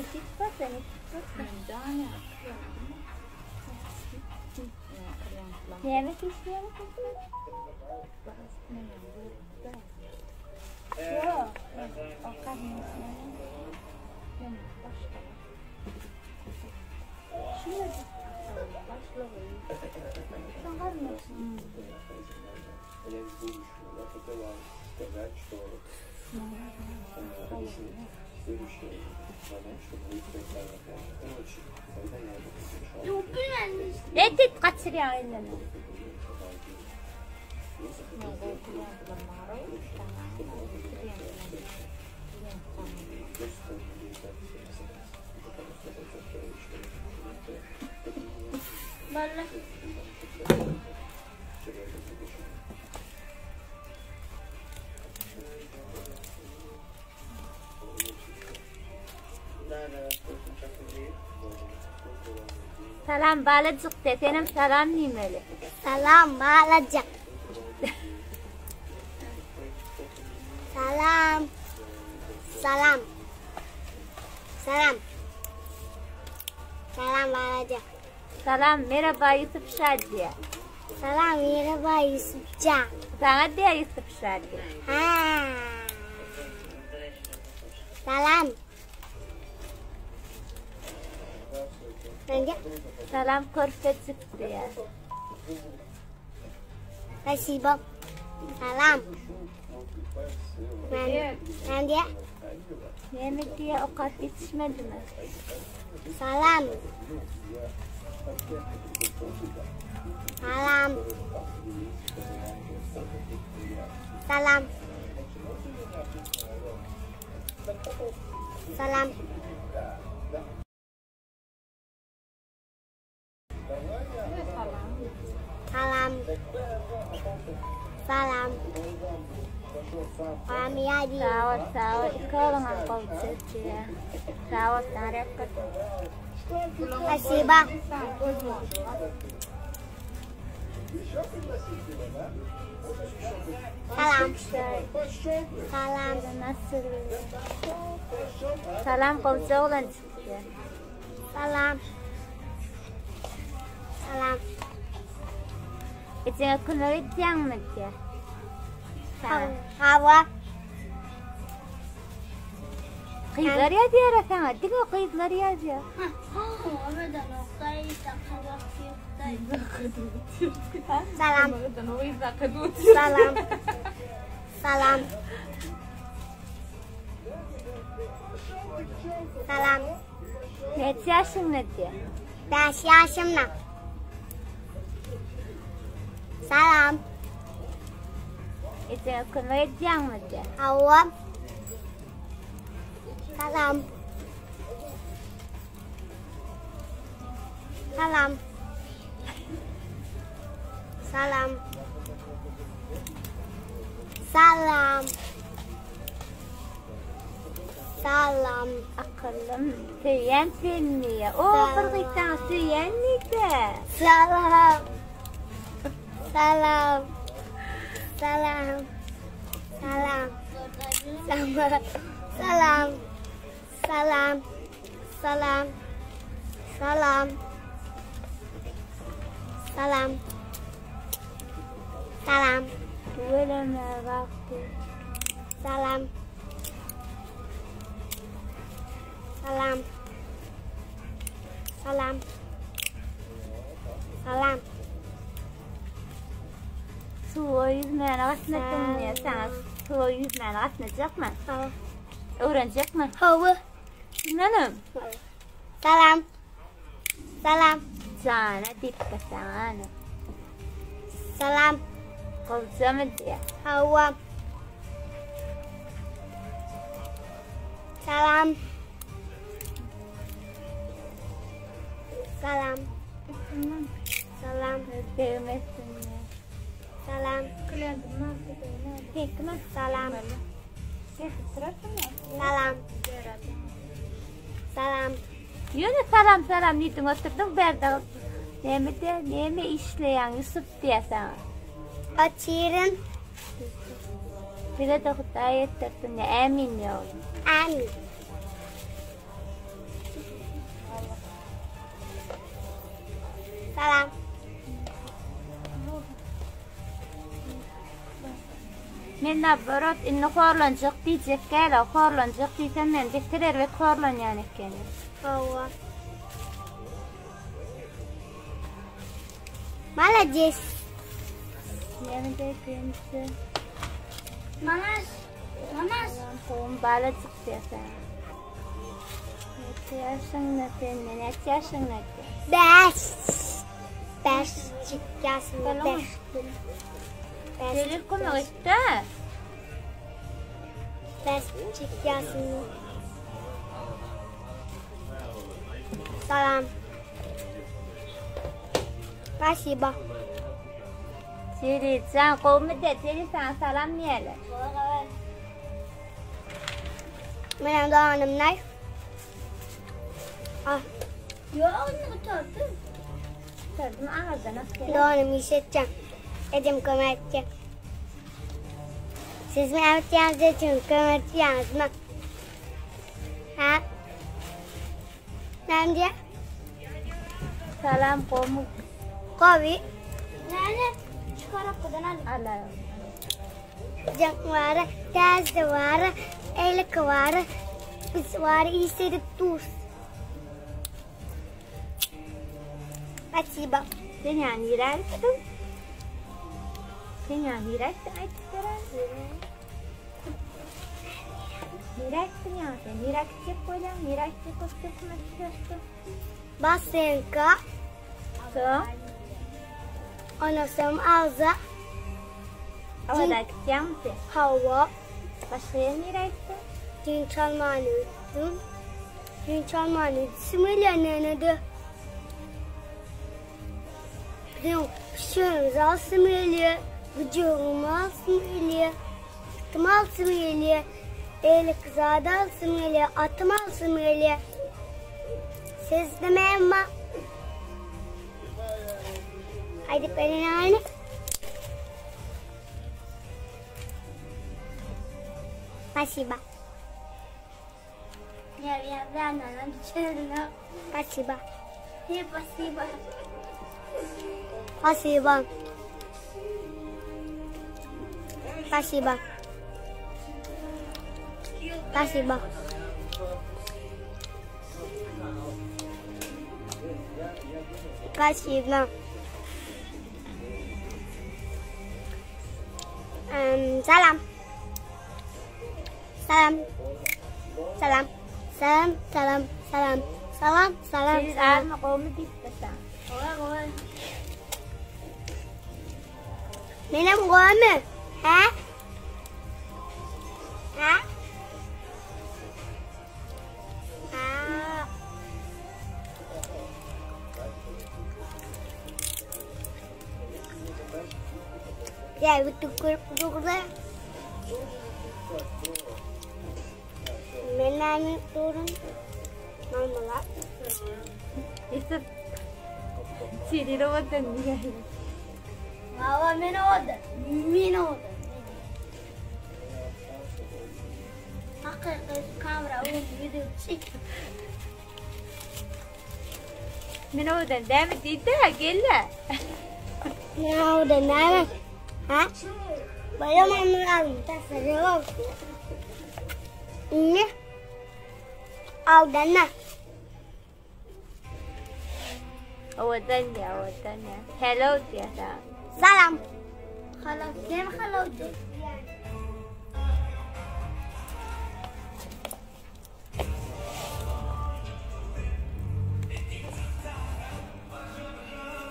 Nesip bolsa, nesip bolsa. Näme işleýäň? Ýok, o garyndaşym. Men başga. Şu ýerde Şoň garyndaşym. Etit gaçyrýar elinden. Salam balajyk de, senem salam diýmeli. Salam balajyk. Salam. Salam. Salam. Salam balajyk. Salam, merhaba Yusuf Şadiye. Salam merhaba Yusufcan. Sana diýýär Yusuf Şadiye. Ha. Salam. Bence. Salam körpejik diýýär. Спасибо. Salam. Ben, ben de. Näme diýýär, okap ýetişmedimi? Salam. Salam. Salam. Salam. Salam. Salam. Salam ýa diýip. Sag bol, sag bol. Iki ogluňam gowy çözýär. Sag bol, Taryk. Spasiba. Salam. Salam. Nasıl? Salam gowja oglanjyk diýýär. Salam. Salam. Ejeňe kömek edýäňmi diýýär. Salam. Hawa. Gyzlar ýazýar saňa, diňe gyzlar ýazýar. Salam. Salam. Salam. Salam. Näçe ýaşyňda diýýär? Bäş ýaşymda. Salam. Ejeňe kömek edýäňmi diýýär. Hawa. Salam. Salam. Salam. Salam. Salam. Akyllym, söýýän seni diýýär. O, bir gyz saňa söýýän diýdi. Salam. Salam. Salam. Salam. Salam. Salam. Salam. Salam. Salam. Salam. Salam. Tüweleme wagty. Salam. Salam. Salam. Salam. Suwa ýüzmäne gatnatdym diýýär. Saňa suwa ýüzmäne gatnajakmy? Hawa. Öwrenjekmi? Hawa. Şundanam. Salam. Salam. Jana diýipdir saňa. Salam. Gowjamy diýýär. Hawa. Salam. Salam. Salam. Degmesin diýýär. Salam. Hekme. Salam. Salam. Salam. Ýöne salam salam diýdiň oturdyň bärde. Näme diýýär? Näme işleýäň Ýusup diýýär saňa. Otyryn. Bize-de Hudaý etdirsin diýýär. Ämin diýýär oglum. Amin. Salam. Men naborot indi horlanjak diýjek däl-ä, horlanjak diýsem men beter erbet horlanýan ekenim. Hawa. Malades. Näme diýdim? Mamaş. Mamaş. Kowum balajyk diýseň. Näçe ýaşyňda sen? Näçe ýaşyňda? Bäş. Bäşjik ýaşymda bäş. Jelil kömek etdi. Bäşjik ýaşymda. Salam. Spasiba. Jelil jan gowmy de Jelil sana salam diýeli. Meniň doganym naý? Ah. Ýok, indi gutardym. Gutardym, aňyrdan ak gel. Doganym iş etjek. Ejem kömek etjek. Siz mi etýäňiz, ejem kömek etýäňizmi? Ha? Näme diýýär? Salam gomy. Gowy. Näme? Şu al. Al. Jaň bar, täze bar, eýleki bar. Biz bar iş edip dur. Spasiba. Sen ýa nirä gitdiň? Sen ýa nirä gitdiň aýdyp beren? Nirä gitdiň ýa sen? Nirä gitjek bolýaň? Nirä gitjek bolup dokument düzetdiň? Basenka. Soň? Onasam agza. Awaza gitýäňmi sen? Hawa. Başga ýere nirä gitdiň? Dynç almany gitdim. Dynç almany gidisim gelýär näne-de. Biziň pişigimizi alsym gelýär, güjügimi alsym gelýär, itimi alsym gelýär, beýleki zady alsym gelýär, atymy alsym gelýär. Siz näme? Aýdyp beriň aýny. Spasiba. Spasiba. Spasiba. Spasiba. Spasiba. Spasiba. Spasiba. Salam. Salam. Salam. Salam, salam, salam. Salam, salam, Siz salam. army gowmy diýip dursaň. Menem gowmy? Hä? Hä? Ha. Gel bir tükürüp durda. Men näme durun? Normal. Yusuf. Jelil owadan diýýär. Hawa men owadan. Men owadan. Hakyky kamera video çek. Men owadan dämi diýdi, gel-le. Men owadan dämi? Ha? Baýram alym tasarym. Ne? Aldana. Owadan diýýär, owadan diýýär. Hello diýýär. Salam. Hello, kim hello diýýär?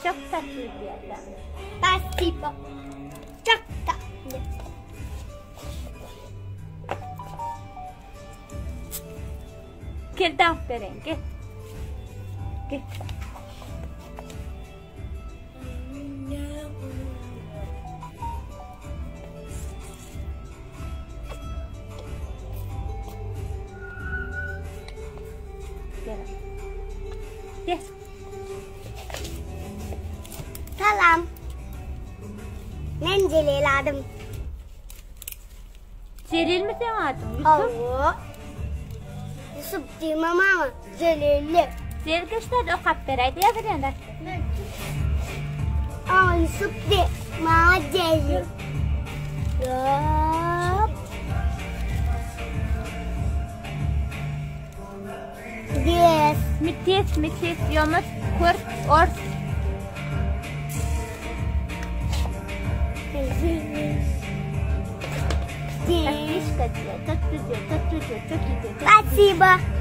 Çok tatly diýýär. Spasibo. Çok tatly. Gel dans beren, gel. Gel. Gel. Gel. Salam. Men Jelil adym. Jelilmi seň adyň? Ýusup? Hawa. Ýusup diýmem ama Jelilli. Jelil geç zady okap beräýdi ýazylýan zatlar. Aňa Ýusup de, maňa Jerry. Ýop. Yes. Metis, metis, ýomut, kürt, ors. Спасибо.